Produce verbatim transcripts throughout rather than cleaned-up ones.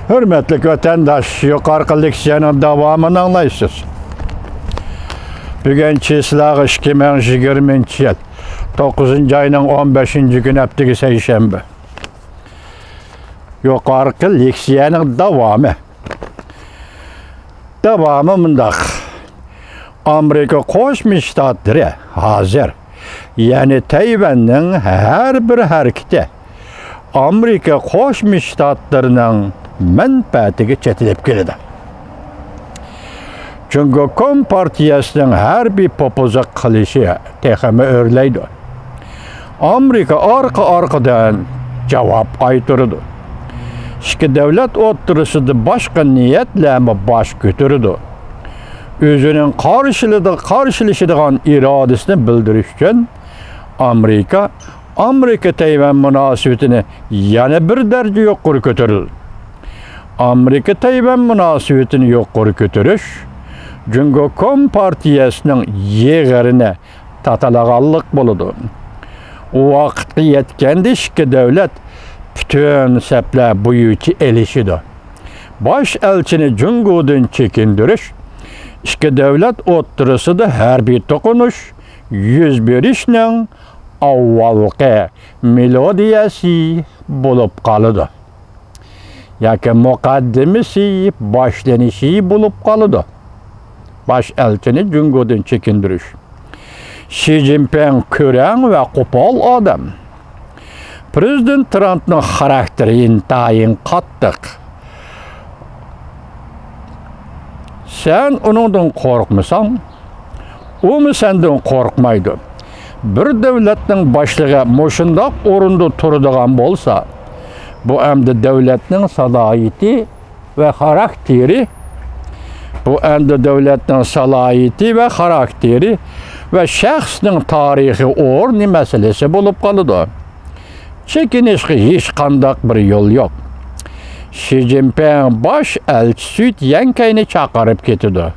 ھۆرمەتلىك ۋەتەنداش، يۇقىرىقى لېكسىيەنىڭ داۋامىنى ئاڭلايسىز. بۈگۈن چىسلاغا ئىككى مىڭ يىگىرمىنچى يىل، توققۇزىنچى ئاينىڭ ئون بەشىنچى كۈنى، ھەپتىگە سەيشەنبە. يۇقىرىقى لېكسىيەنىڭ داۋامى. داۋامى مۇنداق. ئامېرىكا قوشما شتاتلىرى ھازىر، يەنى تەيۋەننىڭ ھەر بىر ھەرىكىتى ئامېرىكا قوشما شتاتلىرىنىڭ مەنپەئەتىگە چېتىلىپ كېلىدۇ. جۇڭگو كومپارتىيەسىنىڭ ھەربىي پوپوزلۇق قىلىشى تېخىمۇ ئۆرلەيدۇ. ئامېرىكا ئارقا-ئارقىدىن جاۋاب قايتۇرىدۇ. ئىككى دۆلەت ئوتتۇرىسىدا باشقا نىيەتلەرمۇ باش كۆتۈرىدۇ. ئۆزىنىڭ قارشىلىدى-، قارشىلىشىدىغان ئىرادىسىنى بىلدۈرۈش ئۈچۈن ئامېرىكا، ئامېرىكا تەيۋەن مۇناسىۋىتىنى يەنە بىر دەرىجە يۇقىرى كۆتۈرىدۇ. ئامېرىكا تەيۋەن مۇناسىۋىتىنى يۇقىرى كۆتۈرۈش جۇڭگو كومپارتىيەسىنىڭ يېغىرىنى تاتىلىغانلىق بولىدۇ. ئۇ ۋاقىتقا يەتكەندە ئىككى دۆلەت پۈتۈن سەپلەر بويىچە ئېلىشىدۇ. باش ئەلچىنى جۇڭگودىن چېكىندۈرۈش ئىككى دۆلەت ئوتتۇرىسىدا ھەربىي توقۇنۇش يۈز بېرىشنىڭ ئاۋۋالقى مېلودىيەسى بولۇپ قالىدۇ. ياكى مۇقەددىمىسى، باشلىنىشى بولۇپ قالىدۇ. باش ئەلچىنى جۇڭگودىن چېكىندۈرۈش. شى جىنپىڭ كۆرەڭ ۋە قوپال ئادەم. پىرېزىدېنت ترامپنىڭ خاراكتېرى ئىنتايىن قاتتىق. سەن ئۇنىڭدىن قورقمىساڭ، ئۇمۇ سەندىن قورقمايدۇ. بىر دۆلەتنىڭ باشلىقى مۇشۇنداق ئورۇندا تۇرىدىغان بولسا، بۇ ئەمدى دۆلەتنىڭ سالاھىيىتى ۋە خاراكتېرى، بۇ ئەمدى دۆلەتنىڭ سالاھىيىتى ۋە خاراكتېرى ۋە شەخسنىڭ تارىخىي ئورنى مەسىلىسى بولۇپ قالىدۇ. چېكىنىشقا ھېچقانداق بىر يول يوق. شى جىنپىڭ باش ئەلچى سۈي يەنكەينى چاقىرىپ كېتىدۇ.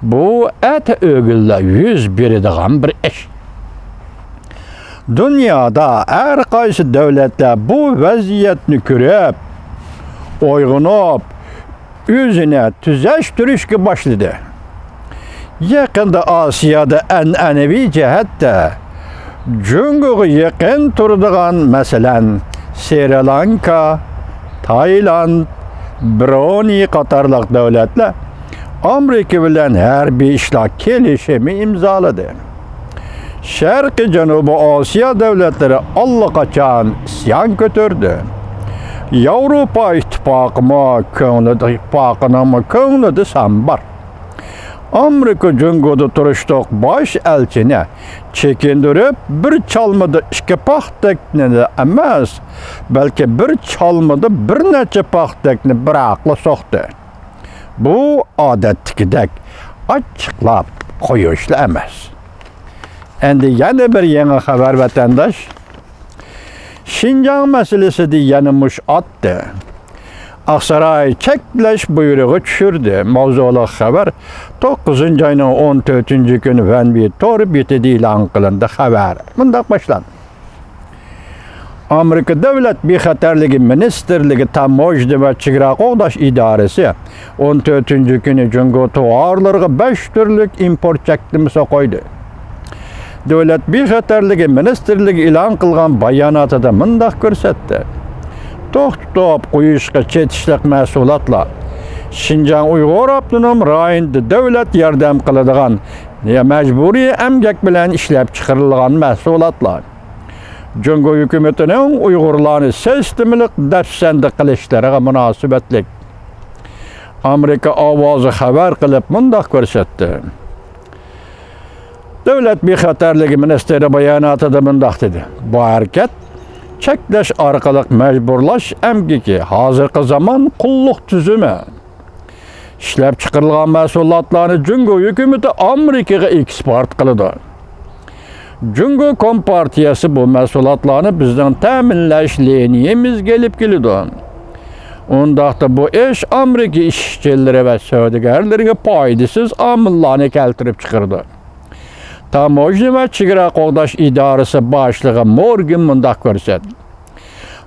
بۇ ئەتە ئۆگۈنلا يۈز بېرىدىغان بىر ئىش. دۇنيادا ھەر قايسى دۆلەتلەر بۇ ۋەزىيەتنى كۆرۈپ، ئويغىنىپ، ئۆزىنى تۈزەشتۈرۈشكە باشلىدى. يېقىندا ئاسىيادا ئەنئەنىۋى جەھەتتە جۇڭگوغا يېقىن تۇرىدىغان، مەسىلەن، سرى لانكا، تايلاند، برۇنېي قاتارلىق دۆلەتلەر ئامېرىكا بىلەن ھەربىي ئىشلار كېلىشىمى ئىمزالىدى. شەرقىي جەنۇبىي ئاسىيا دۆلەتلىرى ئاللىقاچان ئىسيان كۆتۈردى. ياۋروپا ئىتتىپاقىمۇ كۆڭلىدە، ئىتتىپاقىنىڭمۇ كۆڭلىدە سەن بار. ئامېرىكا جۇڭگودا تۇرۇشلۇق باش ئەلچىنى چېكىندۈرۈپ، بىر چالمىدا ئىككى پاختەكنى ئەمەس، بەلكى بىر چالمىدا بىر نەچچە پاختەكنى بىراقلا سوقتى. بۇ ئادەتتىكىدەك ئاچچىقلاپ قويۇشلا ئەمەس. ئەمدى يەنە بىر يېڭى خەۋەر، ۋەتەنداش. شىنجاڭ مەسىلىسىدە يەنە مۇش ئاتتى. ئاقساراي چەكلەش بۇيرۇقى چۈشۈردى. ماۋزۇلۇق خەۋەر توققۇزىنچى ئاينىڭ ئون تۆتىنچى كۈنى ۋەنۋى تور بېتىدە ئېلان قىلىندى. خەۋەر مۇنداق باشلاندى. ئامېرىكا دۆلەت بىخەتەرلىكى مىنىستىرلىكى تاموژنا ۋە چېگرا قوغداش ئىدارىسى ئون تۆتىنچى كۈنى جۇڭگو تاۋارلىرىغا بەش تۈرلۈك ئىمپورت چەكلىمىسى قويدى. دۆلەت بىخەتەرلىكى مىنىستىرلىكى ئېلان قىلغان باياناتىدا مۇنداق كۆرسەتتى: توختىتىپ قويۇشقا چېتىشلىق مەھسۇلاتلار، شىنجاڭ ئۇيغۇر ئاپتونوم رايونىدا دۆلەت ياردەم قىلىدىغان مەجبۇرىي ئەمگەك بىلەن ئىشلەپچىقىرىلغان مەھسۇلاتلار، جۇڭگو ھۆكۈمىتىنىڭ ئۇيغۇرلارنى سىستېمىلىق دەپسەندە قىلىشلىرىغا مۇناسىۋەتلىك. ئامېرىكا ئاۋازى خەۋەر قىلىپ مۇنداق كۆرسەتتى. دۆلەت بىخەتەرلىكى مىنىستىرى باياناتىدا مۇنداق دېدى: بۇ ھەرىكەت چەكلەش ئارقىلىق مەجبۇرلاش ئەمگىكى، ھازىرقى زامان قۇللۇق تۈزۈمى. ئىشلەپچىقىرىلغان مەھسۇلاتلارنى جۇڭگو ھۆكۈمىتى ئامېرىكىغا ئېكسپورت قىلىدۇ. جۇڭگو كومپارتىيەسى بۇ مەھسۇلاتلارنى بىزنىڭ تەمىنلەش لىنىيىمىزگە ئېلىپ كېلىدۇ. ئۇنداقتا بۇ ئىش ئامېرىكا ئىشچىلىرى ۋە سودىگەرلىرىگە پايدىسىز ئامىللارنى كەلتۈرۈپ چىقىرىدۇ. تاموژنا ۋە چېگرا قوغداش ئىدارىسى باشلىقى مورگىن مۇنداق كۆرسەتتى: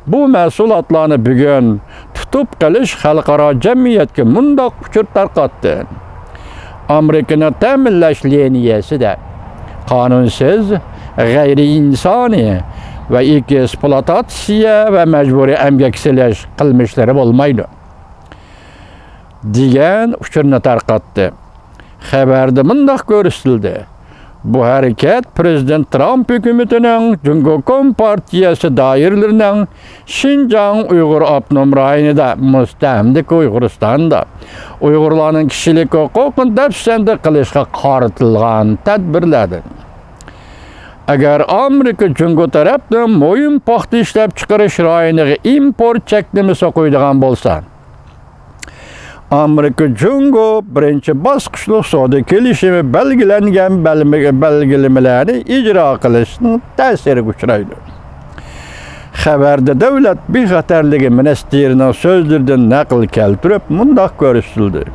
بۇ مەھسۇلاتلارنى بۈگۈن تۇت-، تۇتۇپ قېلىش خەلقئارا جەمئىيەتكە مۇنداق ئۇچۇر تارقاتتى: ئامېرىكىنى تەمىنلەش لىنىيەسىدە قانۇنسىز، غەيرىئىنسانىي ۋە ئېكسپلۇئاتاتسىيە ۋە مەجبۇرىي ئەمگەك سېلىش قىلمىشلىرى بولمايدۇ، دېگەن ئۇچۇرنى تارقاتتى. خەۋەردە مۇنداق كۆرسىتىلدى: بۇ ھەرىكەت پىرېزىدېنت ترامپ ھۆكۈمىتىنىڭ جۇڭگو كومپارتىيەسى دائىرىلىرىنىڭ شىنجاڭ ئۇيغۇر ئاپتونوم رايونىدا، مۇستەملىكە ئۇيغۇرىستاندا ئۇيغۇرلارنىڭ كىشىلىك ھوقۇقىنى دەپسەندە قىلىشقا قارىتىلغان تەدبىرلەردىن. ئەگەر ئامېرىكا جۇڭگو تەرەپنىڭ مۇھىم پاختا ئىشلەپچىقىرىش رايونىغا ئىمپورت چەكلىمىسى قويىدىغان بولسا، ئامېرىكا جۇڭگو بىرىنچى باسقۇچلۇق سودا كېلىشىمى بەلگىلەنگەن بەلمە-، بەلگىلىمىلەرنى ئىجرا قىلىشنىڭ تەسىرىگە ئۇچرايدۇ. خەۋەردە دۆلەت بىخەتەرلىكى مىنىستىرىنىڭ سۆزلىرىدىن نەقىل كەلتۈرۈپ مۇنداق كۆرسىتىلدى: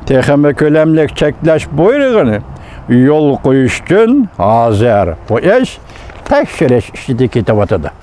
تېخىمۇ كۆلەملىك چەكلەش بۇيرۇقىنى يولغا قويۇش ئۈچۈن ھازىر بۇ ئىش تەكشۈرۈش ئىچىدە كېتىۋاتىدۇ.